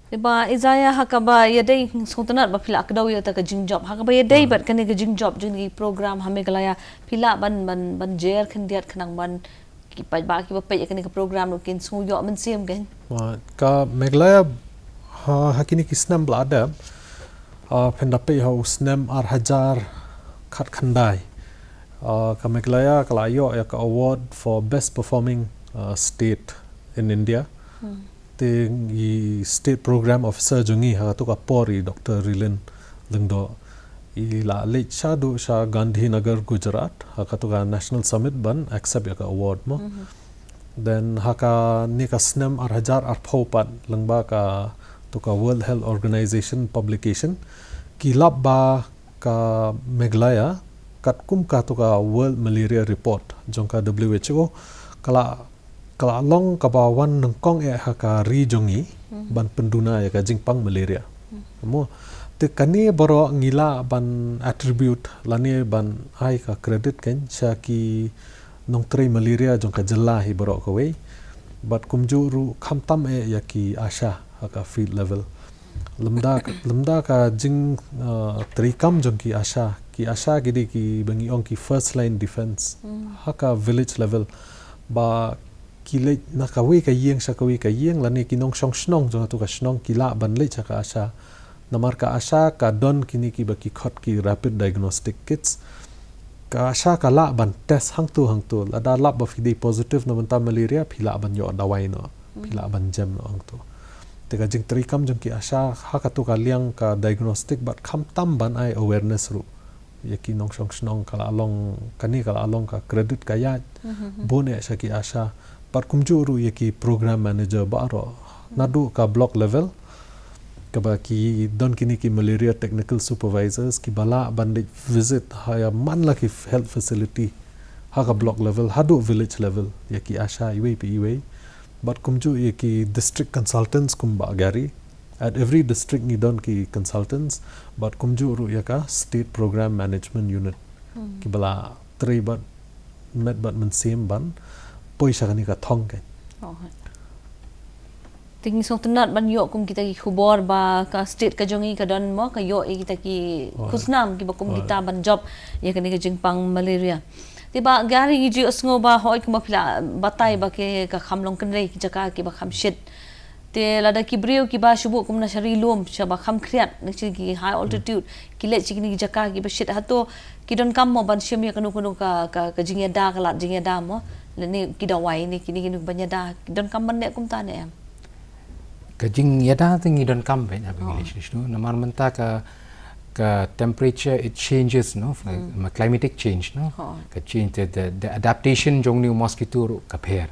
Te Bah Isaiah, ha kaba ïadei, sngewtynnat ba phi la kdew ïa kata ka jingjop. Ha kaba ïadei bad kane ka jingjop jong kine ki program ha Meghalaya, phi lah ban, ban, ban jer khyndiat khnang ban ki paidbah kiba peit ïa kane ka program ruh kin sngew ïoh mynsiem kein. Ka Meghalaya ha, ha kine ki snem ba la dep, ah, phin da peit ha u snem ar hajar khatkhyndai, ah, ka Meghalaya ka la ïoh ïa ka award for best performing, ah, state in India. Te i State Program Officer jong ngi ha katu ka por, i Doctor Rilin Lyngdoh, i la leit shaduh sha Gandhinagar, Gujarat, ha katu ka National Summit ban accept ïa ka award mo. Then ha kane ka snem ar hajar arphew pat, lyngba katu ka World Health Organization publication, ki lap ba ka Meghalaya, katkum katu ka World Malaria Report jong ka W H O, ka la, ka la long kaba wan nyngkong eh ha ka ri jong ngi ban pynduna ïa ka jingpang malaria. Mo, te kane baroh ngi lah ban attribute lane ban ai ka credit kein sha ki nongtrei malaria jong ka jylla hi baroh kawei. Bad kumjuh ruh khamtam eh ïa ki ASHA ha ka field level. Lymda, lymda ka jing, uh, treikam jong ki ASHA. Ki ASHA ki dei kiba ngi ong ki first line defense ha ka village level. Ba ki leit na kawei ka ïing sha kawei ka ïing, lane ki nongshong shnong jong katu ka shnong ki lah ban leit sha ka ASHA. Namar ka ASHA ka don kine kiba ki khot ki rapid diagnostic kits. Ka ASHA ka lah ban test hangtu hangtu. Lada lap ba phi dei positive na bynta malaria, phi lah ban ïoh dawai noh, phi lah ban jem noh hangtu. Te ka jingtreikam jong ki ASHA ha katu ka liang ka diagnostic bad khamtam ban ai awareness ruh ïa ki nongshong shnong. Ka la long, kane ka la long ka credit ka ïaid bun eh sha ki ASHA. Bad kumjuh ruh ïa ki program manager baroh naduh ka block level, kaba ki don kine ki malaria technical supervisors kiba lah ban leit visit ha ïa man la ki health facility ha ka block level haduh village level, ïa ki ASHA iwei pa iwei. Bad kumjuh ïa ki district consultants kum Bah Gary. At every district ngi don ki consultants, bad kumjuh ruh ïa ka State Program Management Unit. Kiba la trei bad met bad mynsiem ban poi sha kane ka thong kein. Te ngi sngewtynnat ban ïoh kum kita ki khubor ba ka state ka jong ngi ka don mo, ka ïoh ïa kita ki khusnam kiba kum kita ban jop ïa kane ka jingpang malaria. Te Bah Gary, ngi ju sngew ba hoi kumba phi la batai ba ki ka kham long kynrei ki jaka kiba kham shit. Te lada ki briew kiba shu buh kumno sha ri lum, sha ba kham khriat, na ki high altitude, ki leit sha kine ki jaka kiba shit, hato ki donkam mo ban shim ïa kano kano ka, ka, ka jingïada, ka lad jingïada mo, lane ki dawai ne kine kine ban ïada, ki donkam ban leh kumta ne em? Ka jingïada te ngi donkam beit, haba ngi leit sha ri lum, namar mynta ka, ka temperature it changes, no? Ka climatic change, no? Ka change, the, the, the adaptation jong une u mosquito ruh ka pher.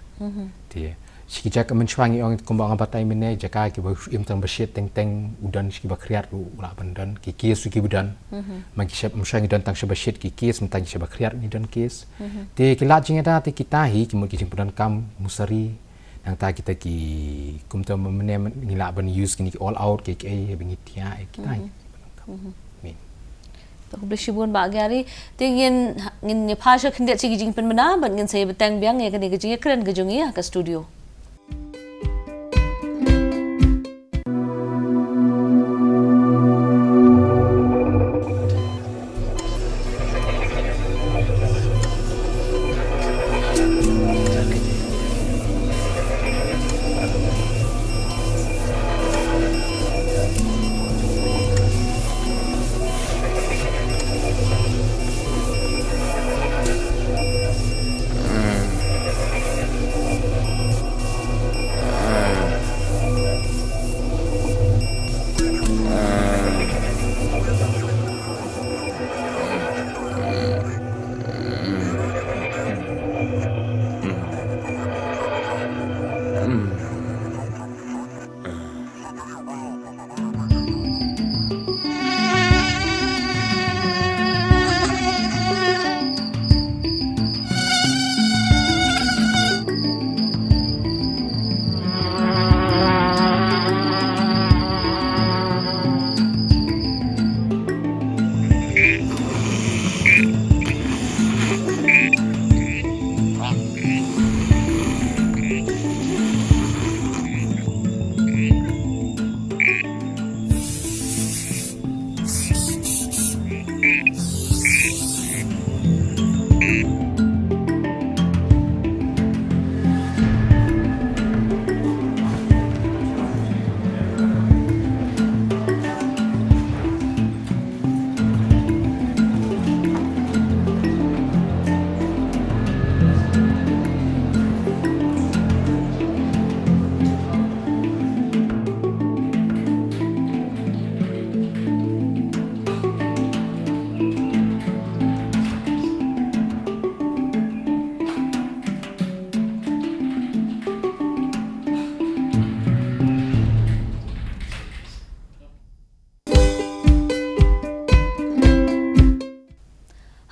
Te shi ki jaka mynshwa ngi ong kumba nga batai mynne, jaka kiba im tang ba shit teng teng, u don shi kiba khriat ruh u lah ban don, ki case ruh kiba don. Ma ki shaba, mynshwa ngi don tang shaba shit ki case, mynta ki shaba khriat ngi don case. Te ki lad jingïada te kita hi ki mut ki jingpyndonkam musari. Nangta kita ki kumta mynne ngi lah ban use kine ki all out ki, ki ei ba ngi thiah, eh, kita hi. Min. To khublei shibun Bah Gary. Te ngin, ngin ïa phai sha khyndiat sha ki jingpynbna bad ngin sa ïa bteng biang ïa kane ka jingïakren ka jong ngi ha ka studio.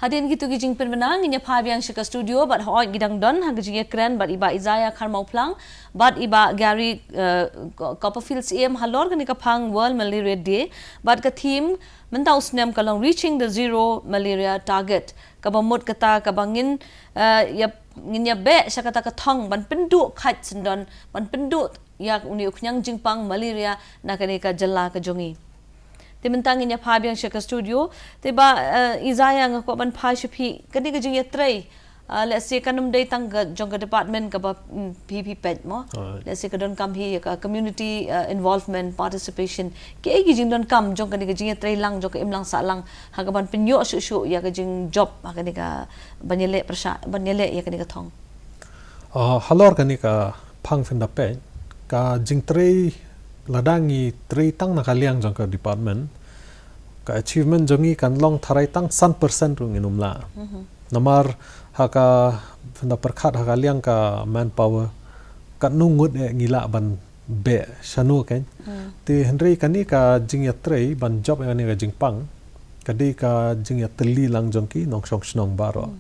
Hadien kito ki jingpynbna, ngin ïa phai biang sha ka studio bad hoi ki dang don ha ka jingïakren bad i Bah Isaiah Kharmawphlang bad i Bah Gary, eh, Copperfield Syiem halor kane ka phang World Malaria Day bad ka theme mynta u snem ka long Reaching the Zero Malaria Target, kaba mut kata kaba ngin, eh, ïa, ngin ïa beh sha kata ka thong ban pynduh khait syndon, ban pynduh ïa une u khñiang jingpang malaria na kane ka jylla ka jong ngi. Te mynta ngin ïa phai biang sha ka studio. Te Bah, eh, Isaiah, nga kwah ban phai sha phi, kane ka jingïatrei, eh, lehse kan ym dei tang ka jong ka department kaba, mm, phi phi peit mo. Alright. Lehse ka donkam hi ïa ka community, eh, involvement, participation. Kiei ki jingdonkam jong kane ka jingïatrei lang jong ka imlang sahlang ha kaban pynïoh shuh shuh ïa ka jingjop ha kane ka ban ïaleh pyrshah, ban ïaleh ïa kane ka thong. Ah, halor kane ka phang, phin da peit, ka jingtrei, lada ngi trei tang na ka liang jong ka department, ka achievement jong ngi kan long tharai tang san percent ruh ngin ym lah. Mhm. Namar ha ka, phin da pyrkhat ha ka liang ka manpower, katno ngut eh ngi lah ban beh shano kein. Hmm. Te hynrei kane ka jingïatrei ban jop ïa kane ka jingpang, ka dei ka jingïatylli lang jong ki nongshong shnong baroh. Hmm.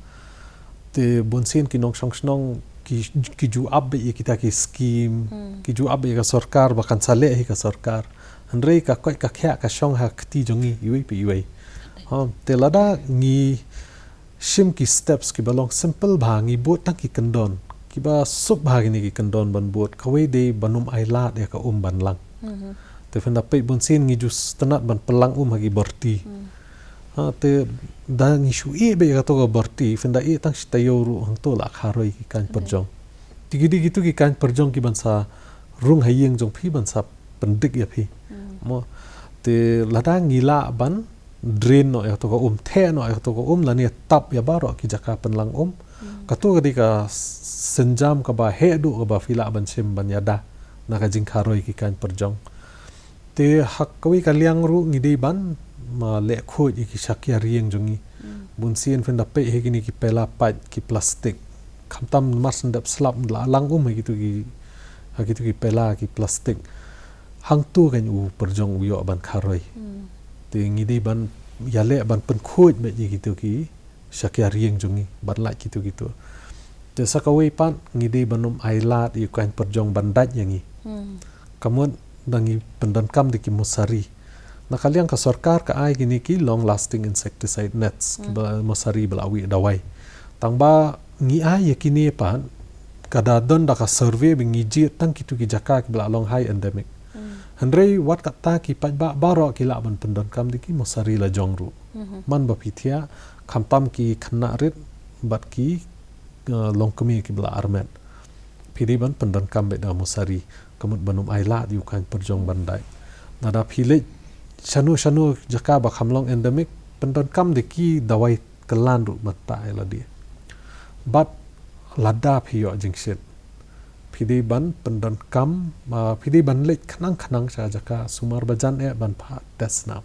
Te bunsien ki nongshong shnong ki, ki ju ap beit ïa kita ki skim, hmm, ki ju ap beit ïa ka sorkar, ba kan sa leh hi ka sorkar. Hynrei ka koit ka khiah ka shong ha kti jong ngi iwei pa iwei. Ha, te lada ngi shim ki steps kiba long simple bha, ngi bud tang ki kyndon kiba suk bha, kine ki kyndon ban bud, kawei dei ban ym ai lad ïa ka um ban lang. Mhm. Te phin da peit bunsien ngi ju sngewtynnat ban pynlang um ha ki borti. Hmm. Ha, te da ngi shu ïeh beit ïa kato ka borti, phin da ïeh tang shi taïew ruh hangto la kharoi ki kaiñ, mhm, pyrjong. Te ki dei kito ki kaiñ pyrjong kiban sa rung ha ïing jong phi ban sa pyndik ïa phi. Hmm. Mo, te lada ngi lah ban drain noh ïa kato ka um, theh noh ïa kato ka um, lane tap ïa baroh ki jaka pynlang um. Hmm. Kato ka dei ka s-, sienjam kaba heh duh kaba phi lah ban shim ban ïada na ka jingkharoi ki kaiñ pyrjong. Te ha kawei ka liang ruh ngi dei ban, ma, leh khuid ïa ki shakïar ïing jong ngi. Hmm. Bunsien phin da peit ha kine ki pela pait ki plastik. Khamtam mar shu dep slap la lang um ha kito ki, ha kito ki pela ki plastik. Hangto kein u pyrjong u ïoh ban kharoi. Hmm. Te ngi dei ban ïaleh ban pynkhuid beit ïa kito ki shakïar ïing jong ngi, ban lait kito kito. Te sa kawei pat ngi dei ban ym ai lad ïa u kaiñ pyrjong ban dait ïa ngi. Hmm. Ka mut da ngi pyndonkam da ki mosari. Na ka liang ka sorkar ka ai kine ki long lasting insecticide nets, hmm, kiba mosari ba la wieh dawai. Tang ba ngi ai ïa kine pat, ka da don da ka survey ba ngi jied tang kito ki jaka kiba la long high endemic. Hmm. Hynrei wat kata ki paidbah baroh ki lah ban pyndonkam da ki mosari la jong ruh. Mhm. Man ba phi thiah, khamtam ki khynnah rit bad ki, eh, longkmie kiba la armet, phi dei ban pyndonkam beit da mosari, ka mut ban ym ai lad ïa u kaiñ pyrjong ban dait. Lada phi leit shano shano jaka ba kham long endemic, pyndonkam da ki dawai kylla ruh ban tah ïa lade. Bad lada phi ïoh jingshit, phi dei ban pyndonkam, ah, phi dei ban leit khnang khnang sha jaka sumar ba jan eh ban phah test snam.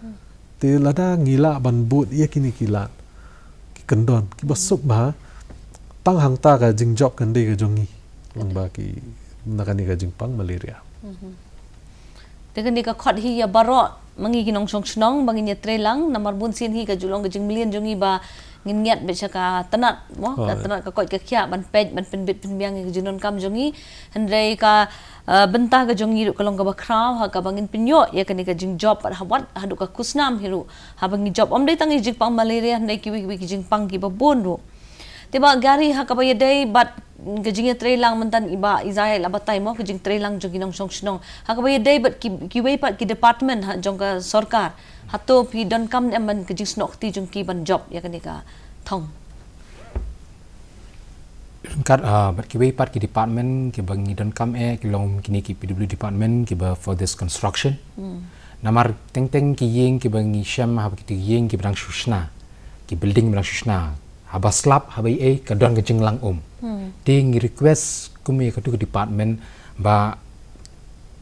Hmm. Te lada ngi lah ban bud ïa kine ki lad ki kyndon kiba, hmm, suk bha, tang hangta ka jingjop kan dei ka jong ngi lyngba ki, na kane ka jingpang malaria. Mhm. Te kane ka khot hi ïa baroh ma ngi ki nongshong shnong ba ngin ïatrei lang, namar bunsien hi ka ju long ka jingmlien jong ngi ba ngin ngiat beit sha ka tnat, mo, ka, oh, tnat ka koit ka khiah ban peit, ban pynbit pynbiang ïa ka jingdonkam jong ngi. Hynrei ka, eh, bynta ka jong ngi ruh ka long kaba khraw ha kaba ngin pynïoh ïa kane ka jingjop, bad ha wat haduh ka khusnam hi ruh, haba ngi jop, ym dei tang ïa ka jingpang malaria, hynrei kiwei kiwei ki jingpang kiba bun ruh. Te Bah Gary, ha kaba ïadei bad ka jingïatreilang mynta, i Bah Isaiah i la batai mo, ka jingtreilang jong ki nongshong shnong. Ha kaba ïadei bad ki, kiwei pat ki department ha jong ka sorkar, hato phi donkam ne em ka jingsnoh kti jong ki ban jop ïa kane ka thong? Ryngkat, ah, bad kiwei pat ki department kiba ngi donkam eh ki long kine ki P W D department kiba for this construction. Hmm. Namar teng teng ki ïing kiba ngi shem, haba kito ki ïing kiba dang shu shna, ki building ba dang shu shna, haba slap, haba ïa ei, ka don ka jinglang um. Hmm. Te ngi request kum ïa katu ka department ba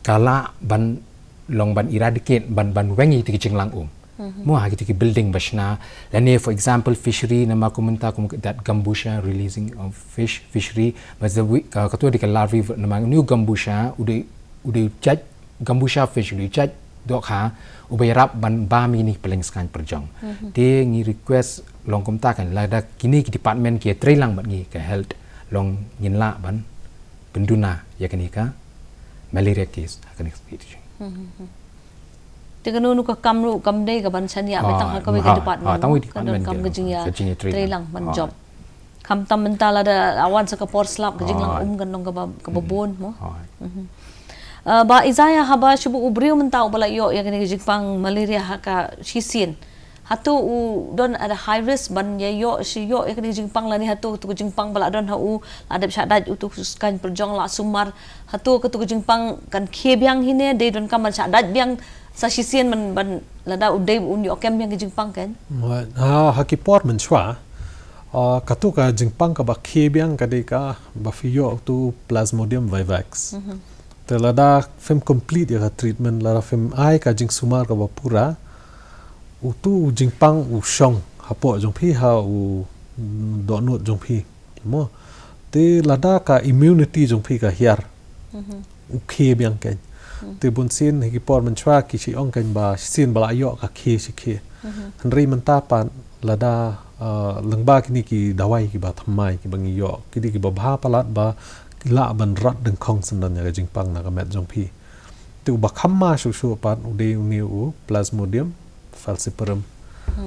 ka lah ban long ban eradicate, ban, ban weng ïa kito ki jinglang um. Mhm. Mo ha kito ki building ba shna, lane for example fishery, namar kum mynta kum that gumbootia, releasing of fish, fishery, ba the wi-, ka, katu dei ka larvae, namar une u gumbootia u dei, u dei u jait gumbootia fish, u dei u jait dohkha uba ïarap ban bam ïa kine ki pylleng skaiñ pyrjong. Te ngi request long kumta kan, lada kine ki department ki ïatreilang bad ngi ka health, long ngin lah ban pynduna ïa kane ka malaria case ha kane ka state. Te kano kano ka kam ruh kam dei ka ban shaniah beit tang ha kawei ka department, ka don kam ka jingïatreilang ban jop. Khamtam mynta lada awan sa ka por slap ka jinglang um kan long kaba bun mo. Ba Isaiah, haba shu buh u briew mynta uba la ïoh ïa kane ka jingpang malaria ha ka shisien, hato u don at a high risk ban ïa ïoh shi ïoh ïa kane ka jingpang lane hato tu ka jingpang ba la don ha u, la dep shah dait utu skaiñ pyrjong la sumar, hato katu ka jingpang kan khie biang hi ne dei donkam ban shah dait biang sa shisien ban, ban lada u dei un ïoh kem biang ka jingpang kan? Ha, ha ki por mynshwa, katu ka jingpang kaba khie biang ka dei kaba phi ïoh utu Plasmodium vivax. Te lada phim complete ïa ka treatment, lada phim ai ka jingsumar kaba pura, utu u jingpang u shong hapoh jong phi, ha u dohnud jong phi mo. Te lada ka immunity jong phi ka hiar, u khie biang kan. Te bunsien ha ki por mynshwa ki shu ong kan ba shisien ba la ïoh ka khie shi khie. Hynrei mynta pat lada lyngba kine ki dawai kiba thymmai kiba ngi ïoh, ki dei kiba bha palat ba ki lah ban rat dyngkhong syndon ïa ka jingpang na ka met jong phi. Te uba kham ma shuh shuh pat u dei une u Plasmodium falciparum.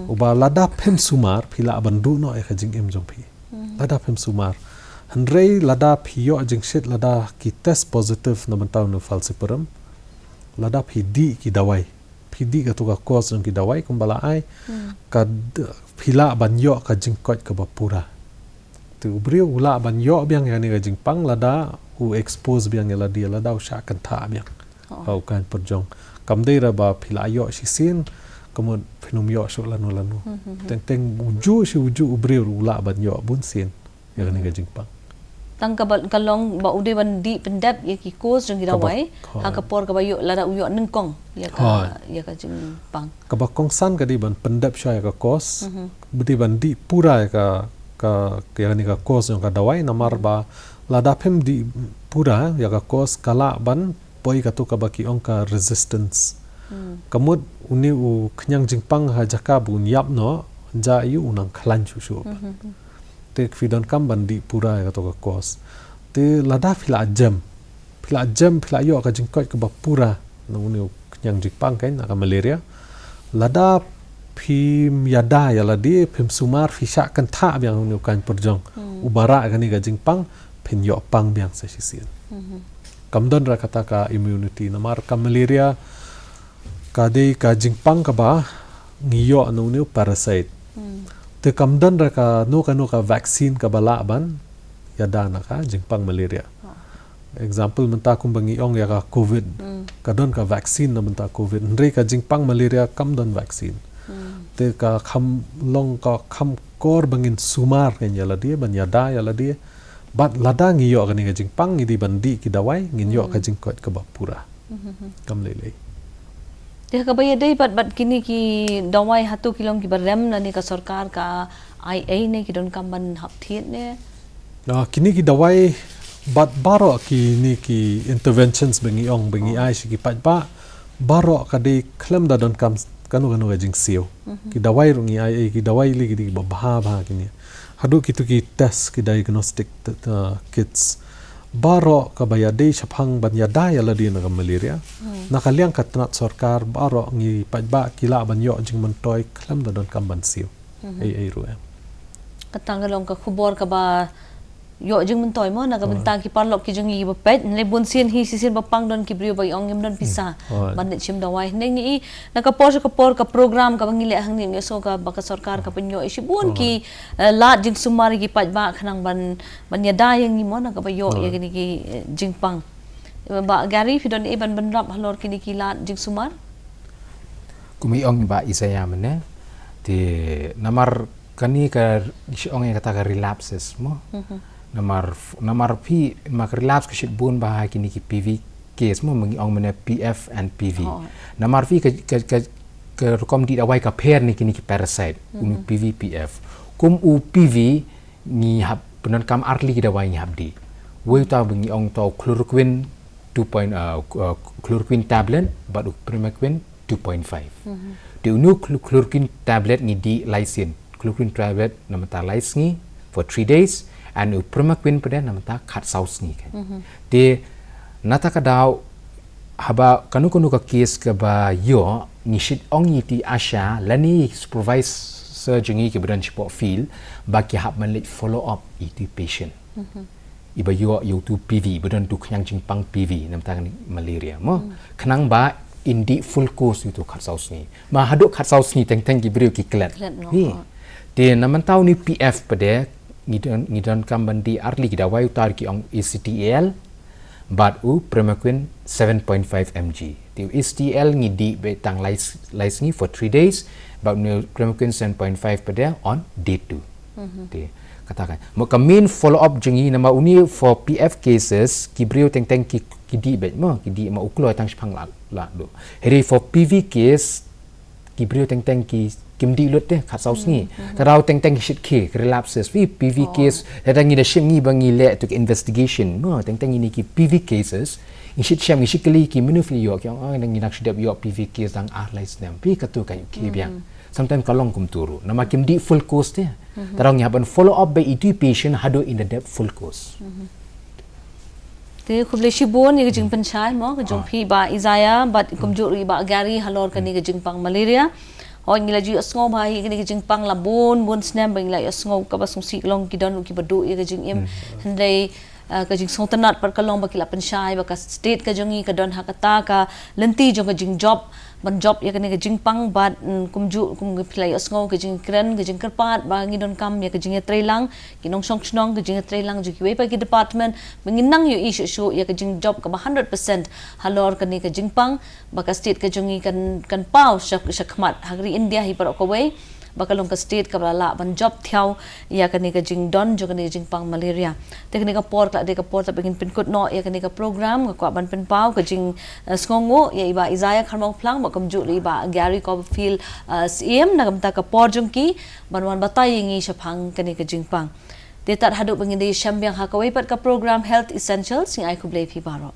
Uba lada phim sumar phi lah ban duh noh ïa ka jingim jong phi. Lada phim sumar. Hynrei lada phi ïoh jingshit, lada ki test positive na bynta une u falciparum, lada phi dih ki dawai, phi dih katu ka course jong ki dawai kumba la ai, ka phi lah ban ïoh ka jingkoit kaba pura. Te u briew u lah ban ïoh biang ïa kane ka jingpang lada u expose biang ïa lade, lada u shah kynthah biang ha u kaiñ pyrjong. Kam dei ra ba phi la ïoh shisien ka mut phin ym ïoh shuh lano lano. Teng teng ujuh shi ujuh u briew u lah ban ïoh bunsien ïa kane ka jingpang. Tang kaba ka long ba u dei ban dih pyndep ïa ki course jong ki dawai ha ka por kaba ïoh, lada u ïoh nyngkong ïa ka, ïa ka jingpang. Kaba kongsan ka dei ban pyndep shwa ïa ka course, ba dei ban dih pura ïa ka, ka, ïa kane ka course jong ka dawai, namar ba lada phim dih pura ïa ka course ka lah ban poi katu kaba ki ong ka resistance. Ka mut une u khñiang jingpang ha jaka ba un ïap noh, ja ïa u nang khlaiñ shuh shuh. Te phi donkam ban dih pura ïa katu ka course. Te lada phi la jem, phi la jem, phi la ïoh ka jingkoit kaba pura na une u khñiang jingpang kan, na ka malaria. Lada phim ïada ïa lade, phim sumar, phi shah kynthah biang une u kaiñ pyrjong uba rah ïa kane ka jingpang, phin ïoh pang biang sa shisien. Kam don ra kata ka immunity, namar ka malaria ka dei ka jingpang kaba ngi ïoh na une u parasite. Te kam don ra kano kano ka vaccine kaba lah ban ïada na ka jingpang malaria. Example mynta kumba ngi ong ïa ka covid, ka don ka vaccine na bynta covid, hynrei ka jingpang malaria kam don vaccine. Te ka kham long, ka kham kor ba ngin sumar kan ïa lade, ban ïada ïa lade. Bad lada ngi ïoh kane ka jingpang, ngi dei ban dih ki dawai, ngin ïoh ka jingkoit kaba pura. Kam lei lei. Te ha kaba ïadei bad, bad kine ki dawai, hato ki long kiba rem lane ka sorkar ka ai ei ne, ki donkam ban hap thied ne? Kine ki dawai bad baroh kine ki interventions ba ngi ong, ba ngi ai sha ki paidbah, baroh ka dei khlem da donkam kano kano ka jingsiew. Ki dawai ruh ngi ai ei, ki dawai lei ki dei kiba bha bha kine. Haduh kitu ki test, ki diagnostic kits, baroh kaba ïadei shaphang ban ïada ïa lade na ka malaria, na ka liang ka tnat sorkar, baroh ngi paidbah ki lah ban ïoh jingmyntoi khlem da donkam ban siew ei ei ruh em. Kata ka long ka khubor kaba ïoh jingmyntoi mo na ka bynta ki paralok ki jong ngi kiba peit. Hynrei bunsien hi shisien ba pang don ki briew ba ong ngim don pisa ban leit shim dawai. Hynrei ngi i na ka por sha ka por ka program kaba ngi leh hangne, ngi sngew ka ba ka sorkar ka pynïoh shibun ki lad jingsumar ïa ki paidbah khnang ban, ban ïada ïa ngi mo na kaba ïoh ïa kine ki jingpang. Bah Gary, phi don ei ban bynrap halor kine ki lad jingsumar? Kum i ong i Bah Isaiah mynne, te namar kane ka, shu ong ïa kata ka relapses mo. Namar, namar phi, namar ka relapse ka shit bun bha ha kine ki P V case mo, ma ngi ong mynne P F and P V. Namar phi ka, ka, ka, ka rukom dih dawai ka pher ne kine ki parasite, une u P V P F. Kum u P V ngi hap pyndonkam ar tylli ki dawai ngi hap dih. Wei uta ba ngi ong uta u chloroquine two point, chloroquine tablet bad u primaquine two point five. Te unu chlor-, chloroquine tablet ngi dih lai sien. Chloroquine tablet namar ta lai sngi for three days, and u Primaquine pat de namar ta khatsaw sngi kan. Te nata ka daw haba kano kano ka case kaba ïoh ngi shait ong ïa i ASHA lane i supervisor jong ngi kiba don shapoh field ba ki hap ban leit follow up ïa i patient. Iba ïoh ïa utu PV, ba don tu khñiang jingpang PV namar ta kane malaria mo. Khnang ba in dih full course ïa utu khatsaw sngi. Ma haduh khatsaw sngi teng teng ki briew ki klet. Klet noh. Te namar ta une u PF pat de ngi don, ngi donkam ban dih ar tylli ki dawai, uta ki ong ACTL bad u Primaquine seven point five mg. Te u ACTL ngi dih beit tang lai, lai sngi for three days, bad une u Primaquine seven point five pat de on day two. Te kata kan. Mo ka main follow up jong ngi namar une for PF cases ki briew teng teng ki, ki dih beit mo, ki dih ma u kloi tang shiphang la, la duh. Hynrei for PV case ki briew teng teng ki, kim dih lut te khatsaw sngi. Ka daw teng teng ki shait khie, ki relapses. Wi PV case, lada ngi da shim ngi ba ngi leh tu ka investigation mo, teng teng ine ki PV cases ngi shait shem, ngi shait kylli ki mano phi ïoh, ki ong, oh, ngi nang shu dep ïoh PV case tang ar lai snem. Phi katu ka ïoh khie biang. Sometimes ka long kumtu ruh namar kim dih full course te. Te ngi hap ban follow up beit ïa itu i patient haduh in da dep full course. Te khublei shibun ïa ka jingpynshai mo ka jong phi Bah Isaiah bad kumjuh ruh i Bah Gary halor kane ka jingpang malaria. Hooid ngi la ju ïohsngew ba ïa kane ka jingpang la bun bun snem ba ngi la ïohsngew kaba sngewsih ka long ki don ruh kiba duh ïa ka jingim. Hynrei, ah, ka jingsngewtynnat pat ka long ba ki la pynshai ba ka state ka jong ngi ka don ha kata ka lynti jong ka jingjop ban jop ïa kane ka jingpang bad, mm, kumjuh kum phi la ïohsngew ka jingkren ka jingkyrpad ba ngi donkam ïa ka jingïatreilang ki nongshong shnong, ka jingïatreilang jong kiwei pat ki department ba ngin nang ïohi shuh shuh ïa ka jingjop kaba hundred percent halor kane ka jingpang, ba ka state ka jong ngi kan, kan paw sha, shakhmat ha ka ri India hi baroh kawei, ba ka long ka state kaba la lah ban jop thiaw ïa kane ka jingdon jong kane ka jingpang malaria. Te kane ka por ka la dei ka por te ba ngin pynkut noh ïa kane ka program, nga kwah ban pynpaw ka jing, eh, sngewnguh ïa i Bah Isaiah Kharmawphlang bad kumjuh ruh i Bah Gary Copperfield, eh, Syiem na ka bynta ka por jong ki ban wan batai ïa ngi shaphang kane ka jingpang. Te tad haduh ba ngin da ïashem biang ha kawei pat ka program Health Essentials, ngi ai khublei phi baroh.